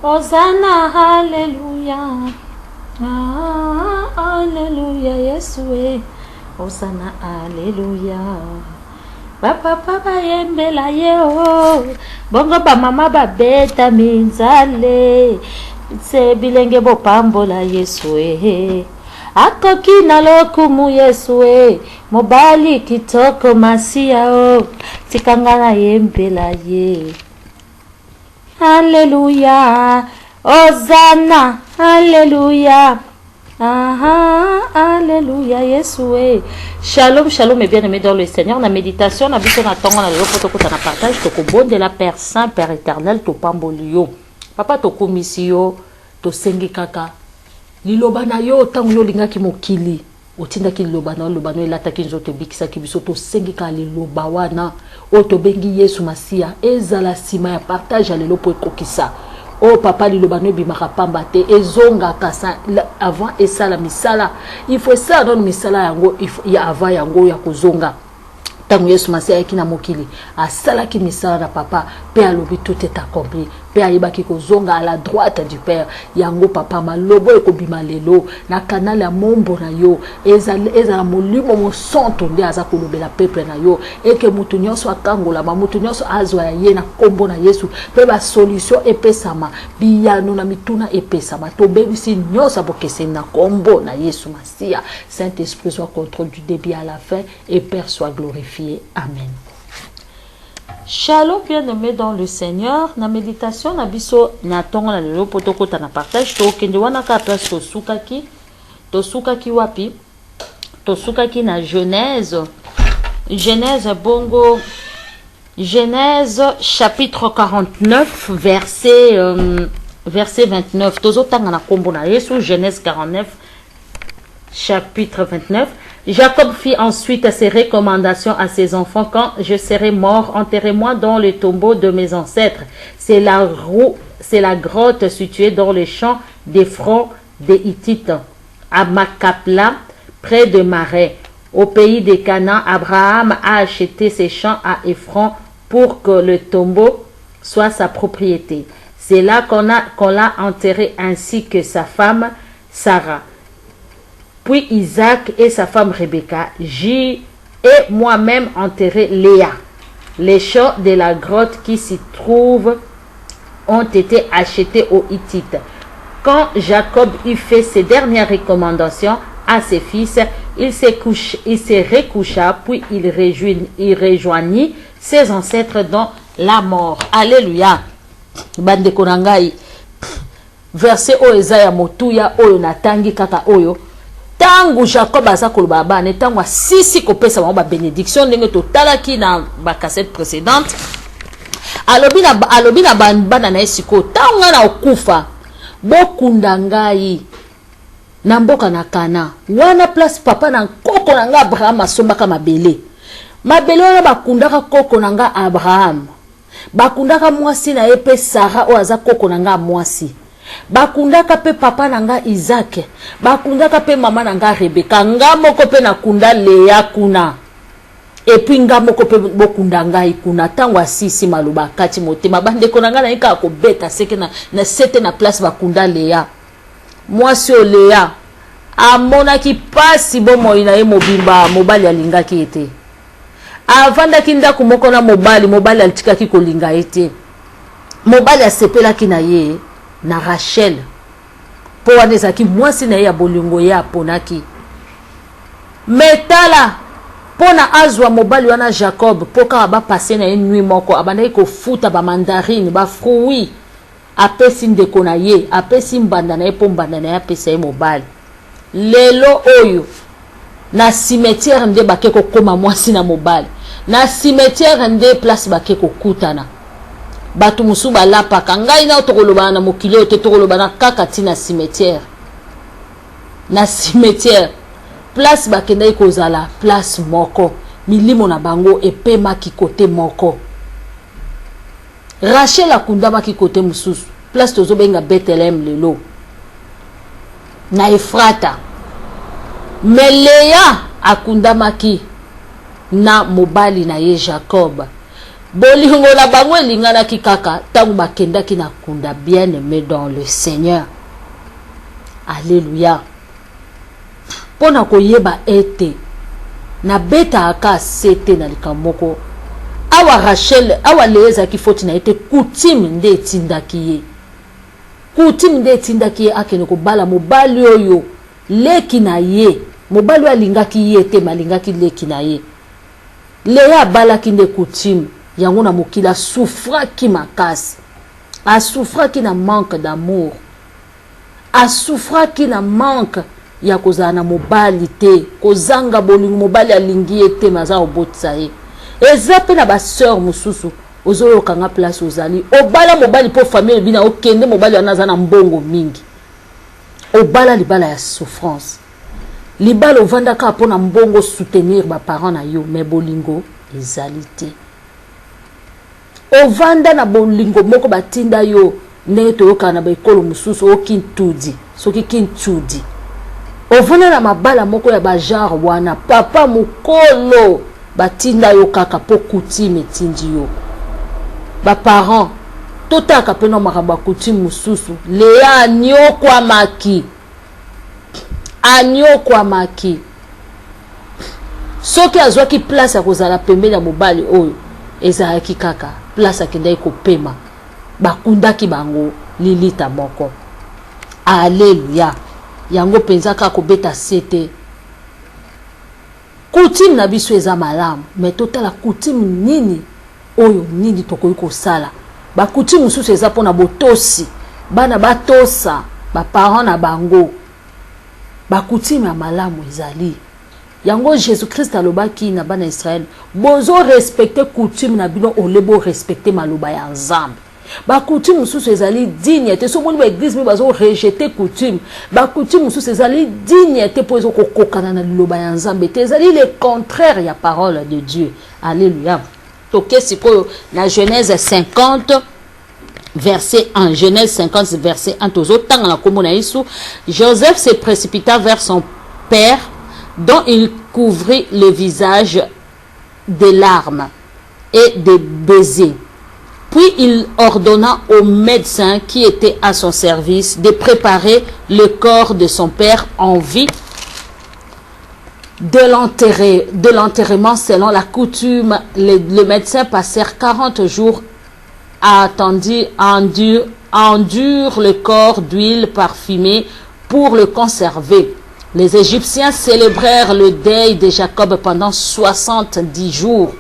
Hosanna, Alléluia. Ah, Alléluia, Yesu e. Hosanna, Alléluia. Bapapa bayembela ye o. Bongo bamama babeta minzale. Se bilenge bopambola Yesu e. Akoki na lokumu Yesu e. Mobali kitoko Masiya o. Tika nga nayembela ye. Alleluia, Hosanna, Alleluia. Ah, Alléluia, Yesu e. Shalom, shalom et bien-aimés dans le Seigneur. Na méditation, na biso na tongo na lelo po tokota na partage, tokobondela Père Saint, Père Éternel, topamboli yo. Papa tokumisi yo, tosengi kaka liloba na yo ntango yo olingaki mokili Otindaki Liloba na yo, Liloba na yo elataki nzoto, ebikisaki biso. Tosengi kaka Liloba wana oyo tobengi Yesu Masiya ezala nsima ya partage ya lelo mpo ekokisa. Oh papa, liloba no ebimaka pamba te, ezongaka avant esala misala. Il faut esala nano misala yango ya avant yango ya kozonga. Ntango Yesu Masiya ayaki na mokili, asalaki misala na papa mpe alobi tout est accompli, mpe ayebaki kozonga à la droite du Père. Yango papa, malobo ekobima lelo na canal ya mombo na yo, ezala Molimo Mosantu nde aza kolobela peuple na yo, eke moto nyonso akangolama, moto nyonso azwa ya ye na nkombo na Yesu, mpe basolution epesama, biyano na mituna epesama. Tobebisi nyonso ya bokeseni na nkombo na Yesu Masiya. Saint-Esprit, zwa contrôle du début à la fin et Père soit glorifié. Amen. Shalom bien-aimé dans le Seigneur. Na méditation na biso na tongo na lelo po tokota na partage, tokende wana kaka place tosukaki. Tosukaki wapi? Tosukaki na Genèse. Genèse bongo Genèse chapitre 49 verset 29. Tozotanga na kombo na Yesu. Genèse 49 chapitre 29. Jacob fit ensuite ses recommandations à ses enfants: Quand je serai mort, enterrez-moi dans le tombeau de mes ancêtres. C'est la roue, c'est la grotte située dans le champ d'Éphron des Hittites, à Macapla, près de Marais, au pays des Canaan. Abraham a acheté ses champs à Ephron pour que le tombeau soit sa propriété. C'est là qu'on l'a enterré ainsi que sa femme Sarah. Puis Isaac et sa femme Rebecca, j'y ai moi-même enterré Léa. Les champs de la grotte qui s'y trouvent ont été achetés aux Hittites. Quand Jacob eut fait ses dernières recommandations à ses fils, il se recoucha, puis il rejoignit ses ancêtres dans la mort. Alléluia. Bandeko na ngai, verset oyo eza ya motuya oyo natangi kaka oyo. Ntango Jacob aza koloba bana, ntango asisi kopesa bango babénédiction ndenge totalaki na bacassette précédente, alobi na bana na ye: sikoyo ntango ngai na okufa, bokunda ngai na mboka na Kana wana, place papa na nkoko na ngai Abraham asombaka mabele. Mabele wana bakundaka koko na ngai Abraham, bakundaka mwasi na ye mpe Sara oyo aza koko na ngai mwasi, bakundaka mpe papa na ngai Isaac, bakundaka mpe mama na ngai Rebeka. Nga moko mpe nakunda Leya kuna, et puis nga moko mpe bokunda ngai kuna. Ntango asisi maloba, akati motema. Bandeko na ngai, naye kaka kobeta seke na sete na place bakunda Leya. Mwasi oyo Leya amonaki pasi bomoi na ye mobimba. Mobali alingaki ye te. Avandaki ndako moko na mobali, mobali atikaki kolinga ye te. Mobali asepelaki na ye na Rachel, mpo wana ezalaki mwasi na ye ya bolingo, ye aponaki. Me tala, mpo na azwa mobali wana Jacob, mpo kaka bapase na ye nuit moko, abandaki kofuta bamandarine, bafruit, apesi ndeko na ye, apesi mbanda na ye, mpo mbanda na ye apesa ye mobali. Lelo oyo na cimetière nde bake kokóma mwasi na mobali, na cimetière nde place bake kokutana. Bato mosusu balapaka ngai na tokolobana na mokili oyo te, tokolobana kaka ntina cimetière. Na cimetière place bakendaki kozala place moko, milimo na bango epemaki kote moko. Rachel akundamaki kote mosusu, place tozobenga Bethlehem lelo na Efrata, me Leya akundamaki na mobali na ye Jacob. Bolingo na bango elinganaki kaka ntango bakendaki na kunda bien-aimé dans le Seigneur. Alleluia. Mpo na koyeba ete nabetaka ka sete na likambo moko awa, Rachel awa, Lea ezalaki foti na ye te, coutume nde etindaki ye, coutume nde etindaki ye akende kobala mobali oyo leki na ye. Mobali oyo alingaki ye te, me alingaki leki na ye. Lea abalaki nde coutume yango. Na mokili asouffraki makasi, asouffraki na manque d'amour, asouffraki na manque ya kozala na mobali te, kozanga bolingo. Mobali alingi ye te, me aza kobotisa ye. Eza mpe na basœur mosusu ozoyokanga place ozali, obala mobali mpo famille elobi na okende, mobali wana aza na mbongo mingi. Obala libala ya souffrance, libala ovandaka mpona mbongo, soutenir baparent na yo, me bolingo ezali te. Ovanda na bolingo moko batinda yo, ndenge toyokaka na baekolo mosusu, o kintudi soki kintudi. Ovanda na mabala moko ya bagenre wana, papa mokolo batinda yo kaka mpo coutume etindi yo. Baparent, totalaka mpe na makambo ya coutume mosusu. Lea anyokwamaki, anyokwamaki. Soki azwaki place ya kozala pembeni ya mobali oyo, ezalaki kaka place akendaki kopema. Bakundaki bango lilita moko. Aleluya. Yango mpenza kaka kobeta se te. Coutume na biso eza malamu, me totala coutume nini oyo nini tokoki kosala. Bacoutume mosusu eza mpona botosi, bana batosa baparent na bango. Bacoutume ya malamu ezali yango. Jésus Christ alobaki na bana Israele: bozorespecter coutume na bino ole borespecter maloba ya Nzambe. Bacoutume mosusu ezali digne te. So omoni baéglise mi bazorejeter coutume, bacoutume mosusu ezali digne te mpo ezokokokana na liloba ya Nzambe te, ezali le contraire ya parole de Dieu. Alléluia. Toke sikoyo na Genèse 50 verset 1. Genèse 50 verset 1, tozotanga na nkombo na Yesu. Joseph se précipita vers son père, dont il couvrit le visage de larmes et de baisers. Puis il ordonna au médecin qui était à son service de préparer le corps de son père en vue de l'enterrer, de l'enterrement selon la coutume. Le médecin passèrent 40 jours à attendre, enduire le corps d'huile parfumée pour le conserver. Les Égyptiens célébrèrent le deuil de Jacob pendant 70 jours.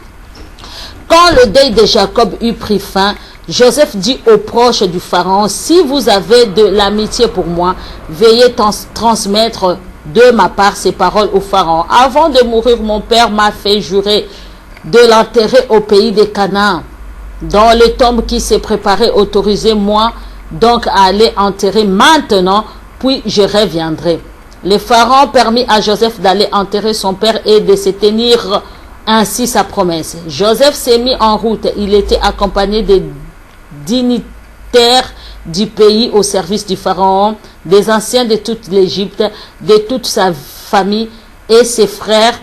Quand le deuil de Jacob eut pris fin, Joseph dit aux proches du pharaon: Si vous avez de l'amitié pour moi, veuillez transmettre de ma part ces paroles au pharaon. Avant de mourir, mon père m'a fait jurer de l'enterrer au pays de Canaan, dans le tombe qui s'est préparé. Autorisez-moi donc à aller enterrer maintenant, puis je reviendrai. Le pharaon permit à Joseph d'aller enterrer son père et de se tenir ainsi sa promesse. Joseph s'est mis en route. Il était accompagné des dignitaires du pays au service du pharaon, des anciens de toute l'Égypte, de toute sa famille et ses frères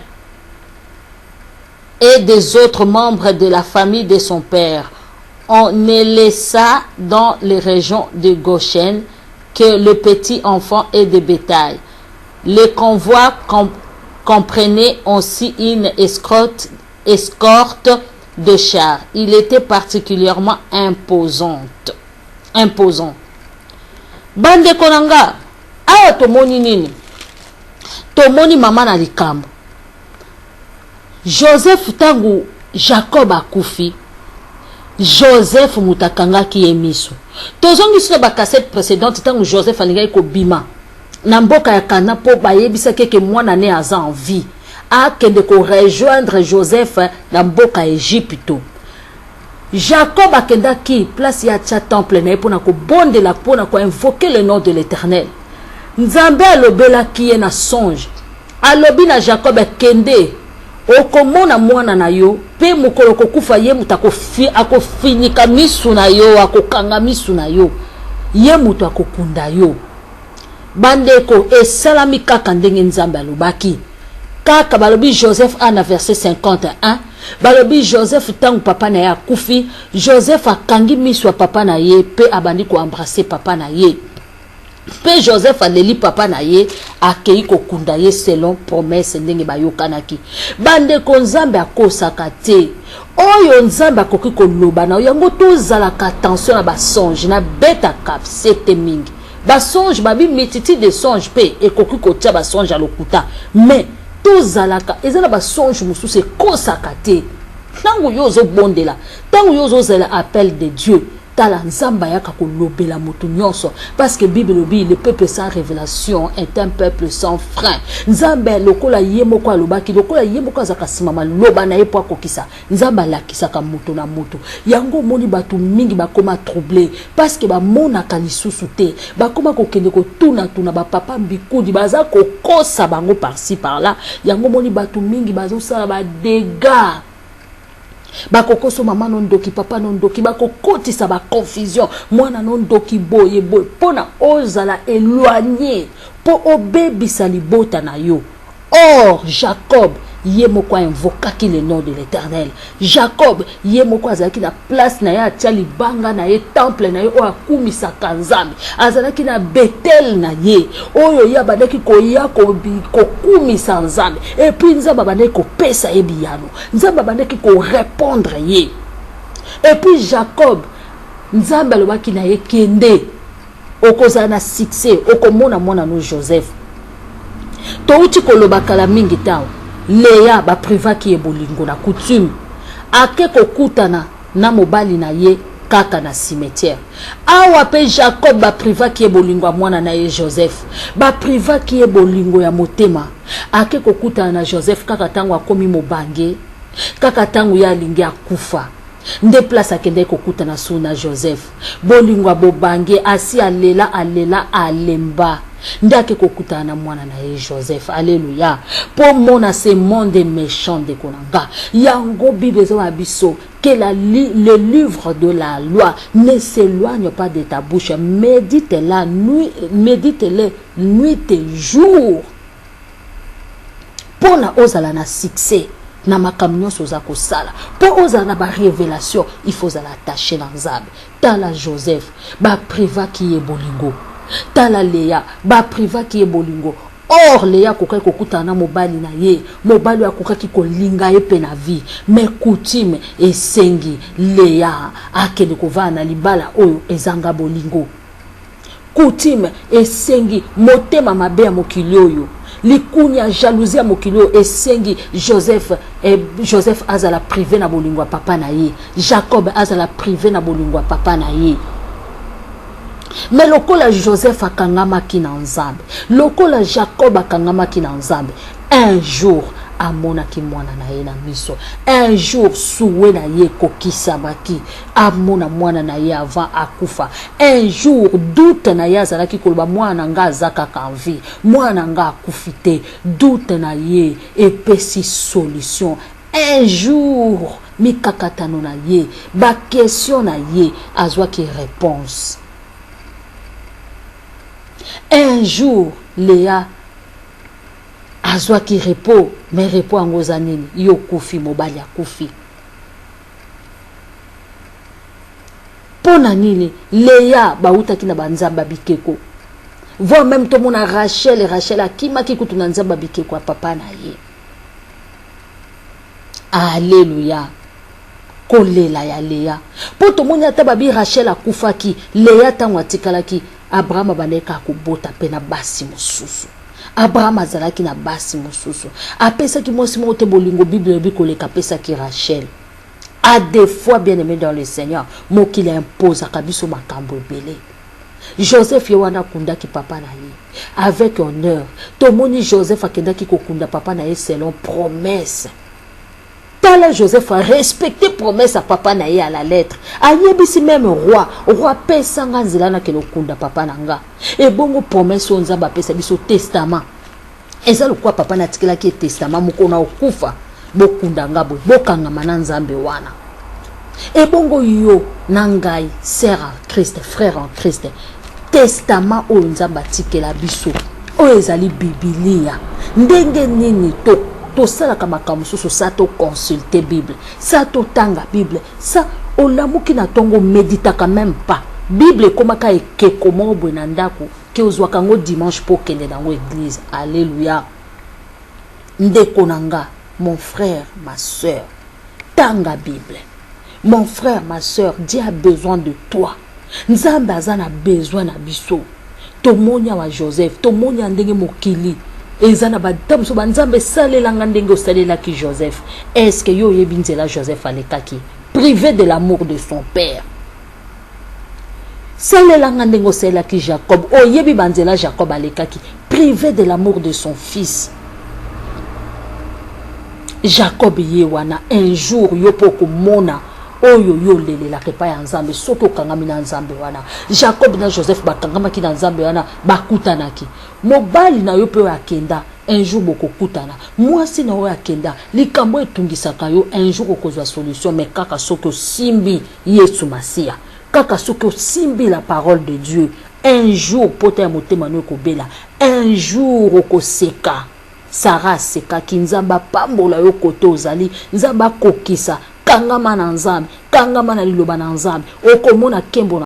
et des autres membres de la famille de son père. On ne laissa dans les régions de Goshen que le petit enfant et de bétail. Le convoi comprenait aussi une escorte de chars. Il était particulièrement imposante. Imposant. Bandeko na nga, awa tomoni nini? Tomoni mama na likambo. Joseph, ntango Jacob akufi, Joseph moto akangaki ye miso. Tozongi na bacassette précédente, ntango Joseph alingaki kobima na mboka ya Kana mpo bayebisaki eke mwana ne aza en vie, akende korejoindre Joseph na mboka ya Egypte. Jacob akendaki place ya atia temple na ye mpona kobondela, mpona koinvoquer le nom de l'Éternel. Nzambe alobelaki ye na songe, alobi na Jacob: akende, okomona mwana na yo, mpe mokolo kokufa, ye moto akofinika misu na yo, akokanga misu na yo, ye moto akokunda yo. Bandeko, esalami kaka ndenge Nzambe alobaki. Kaka balobi Joseph a na verset 51. Balobi Joseph ntango papa na ye akufi, Joseph akangi miso ya papa na ye mpe abandi koembrase papa na ye. Mpe Joseph aleli papa na ye, akei kokunda ye selon promesse ndenge bayokanaki. Bandeko, Nzambe akosaka te. Oyo Nzambe akoki koloba na yango, tozalaka attention na basonge. Nabetaka sete mingi basonge, babi multitude de songe mpe ekoki kotia basonge ya lokuta, mais tozalaka eza na basonge mosusu ekosaka te. Ntango yo ozobondela, ntango yo ozozela appel de Dieu, tala Nzambe ayaka kolobela moto nyonso, parce que Bible elobi: "Le peuple sans révélation est un peuple sans frein." Nzambe lokola ye moko alobaki, lokola ye moko azalaka nsima maloba na ye mpo akokisa, Nzambe alakisaka moto na moto. Yango omoni bato mingi bakóma trouble, parce que bamonaka lisusu te, bakóma kokende kotunatuna bapapa mbikudi, baza kokosa bango par-ci par-là. Yango omoni bato mingi bazosala badégâts, bakokoso mama no ndoki, papa no ndoki, bakokotisa baconfusion, mwana no ndoki, boye boye, mpona ozala éloigné, mpo obebisa libota na yo. Or Jacob ye moko ainvokaki le nom de l'Éternel. Jacob ye moko azalaki na place na ye, atia libanga na ye, temple na ye oyo akumisaka Nzambe. Azalaki na Betel na ye oyo ye abandaki koya kokumisa Nzambe, et puis Nzambe abandaki kopesa ye biyano, Nzambe abandaki korépondre ye. Et puis Jacob, Nzambe alobaki na ye: "Kende, okozala na succès, okomona mwana no Joseph." Touti koloba kala mingi, ntango Leya baprivaki ye bolingo na coutume, ake kokutana na mobali na ye kaka na cimetière. Awa mpe Jacob baprivaki ye bolingo ya mwana na ye Joseph, baprivaki ye bolingo ya motema, ake kokutana na Joseph kaka ntango akomi mobange, kaka ntango ye alingi akufa, nde place akendaki kokutana su na Joseph. Bolingo ya bobange, asi alela, alela, alemba, nde ake kokutana na mwana na ye Joseph. Alleluya! Mpo mona ce monde méchant, ndeko na nga, yango Bible ezobaa biso que le livre de la loi ne s'éloigne pas de ta bouche. Médite-la nuit, médite-le nuit et jour, mpona ozala na succès na makambo nyonso oza kosala. Mpo ozala na barévélation, il faut ozala attaché na Nzambe. Tala Joseph, baprivaki ye bolingo. Tala Leya, baprivaki ye bolingo. Or Leya akokaki kokutana na mobali na ye, mobali oyo akokaki kolinga ye mpe na vie, mais coutume esengi Leya akende kovanda na libala oyo ezanga bolingo. Coutume esengi, motema mabe ya mokili oyo, likunya, jalousie ya mokili oyo esengi Joseph, Joseph azala privé na bolingo ya papa na ye, Jacob azala privé na bolingo ya papa na ye. Mais lokola Joseph akangamaki na Nzambe, lokola Jacob akangamaki na Nzambe, un jour amonaki mwana na ye na miso. Un jour souhait na ye ekokisamaki, amona mwana na ye avant akufa. Un jour doute na ye, azalaki koloba: "Mwana na nga aza kaka en vie, mwana na nga akufi te." Doute na ye epesi solution. Un jour mikakatano na ye, baquestion na ye, azwaki réponse. Un jour Léa azwaki repos, mais repos yango eza nini? Yo okufi, mobali akufi. Mpo na nini? Leya bautaki na banzambe ya bikeko, voire même tomona Rachel. Rachel akimaki kutu na nzambe ya bikeko ya papa na ye. Alleluya! Kolela ya Leya, mpo tomoni ata babi Rachel akufaki, Leya ntango atikalaki, Abraham abandaki kaka kobota mpe na basi mosusu. Abraham azalaki na basi mosusu, apesaki mwasi moko te bolingo Bible elobi koleka apesaki Rachel. À des fois, bien aimé dans le Seigneur, mokili imposaka biso makambo ebele. Joseph ye wana akundaki papa na ye avec honneur. Tomoni Joseph akendaki kokunda papa na ye selon promesse. Tala, Joseph arespecte promesse ya papa na ye à la lettre. Ayebisi même roi: "Roi, apesanga nzela nakende kokunda papa na nga." Ebongo promesse oyo Nzambe apesa biso, testament, eza lokola papa na atikelaki ye testament moko: "Na okufa, bokunda nga boye, bokangama na Nzambe wana." Ebongo yo na ngai, sœur en Christ, frère en Christ, testament oyo Nzambe atikela biso, oyo ezali Bibilia, ndenge nini to Tosalaka makambo mosusu sans toconsulte Bible, sans totanga Bible, sans olamuki na ntongo, omeditaka même pas Bible. Ekomaka ekeko moko boye na ndako ke ozwaka yango dimanche mpo okende nango église. Alleluya! Ndeko na nga, mon frère, ma soeur, tanga Bible. Mon frère, ma soeur, Dieu a besoin de toi. Nzambe aza na besoin na biso. Tomoni awa Joseph, tomoni ya ndenge mokili eza na bata mosusu. Banzambe, esalelanga ndenge osalelaki Joseph. Est-ce yo oyebi nzela Joseph alekaki, privé de l'amour de son père? Salelanga ndenge osalelaki Jacob. Oyebi banzela Jacob alekaki, privé de l'amour de son fils Jacob? Ye wana, un jour yo mpo okomona oyo yo olelelaka epai ya Nzambe, soki okangami na Nzambe wana. Jacob na Joseph bakangamaki na Nzambe wana, bakutanaki. Mobali na yo mpe oyo akenda, un jour bokokutana. Mwasi na oyo akenda, likambo etungisaka yo, un jour okozwa solution. Mais kaka soki osimbi Yesu Masiya, kaka soki osimbi la parole de Dieu, un jour pota ya motema no ekobela, un jour okoseka. Sara asekaki. Nzambe apambola yo kote ozali. Nzambe akokisa. Kangama na Nzambe, kangama na liloba na Nzambe, okomona nkembo na